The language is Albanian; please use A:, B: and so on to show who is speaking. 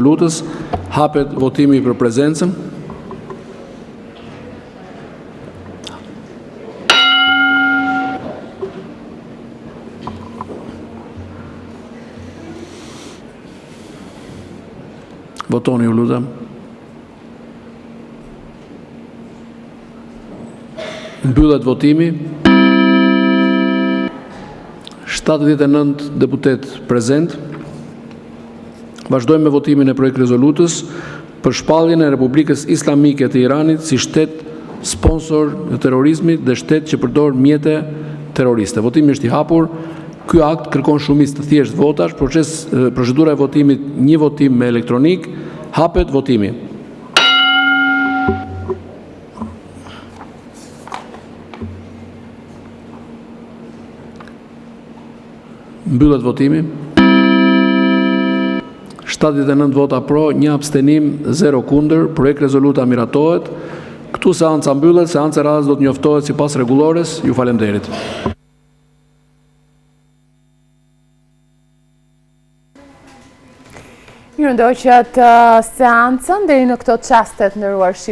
A: Rezolutës. Hapet votimi për prezencën. Votoni, ju lutem! Mbyllet votimi. 79 deputetë prezentë. Vazhdojmë me votimin e projektrezolutës “Për shpalljen e Republikës Islamike të Iranit si shtet sponsor i terrorizmit dhe shtet që përdor mjete terroriste”. Votimi është i hapur. Ky akt kërkon shumicë të thjeshtë votash. Procedura e votimit: një votim me elektronikë. Hapet votimi. Mbyllet votimi. 79 vota pro, 1 abstenim, asnjë kundër. Projektrezoluta miratohet. Këtu seanca mbyllet. Seanca e radhës do të njoftohet sipas Rregullores. Ju faleminderit!
B: Mirë, ndoqët seancën deri në këto çaste të nderuar shikues.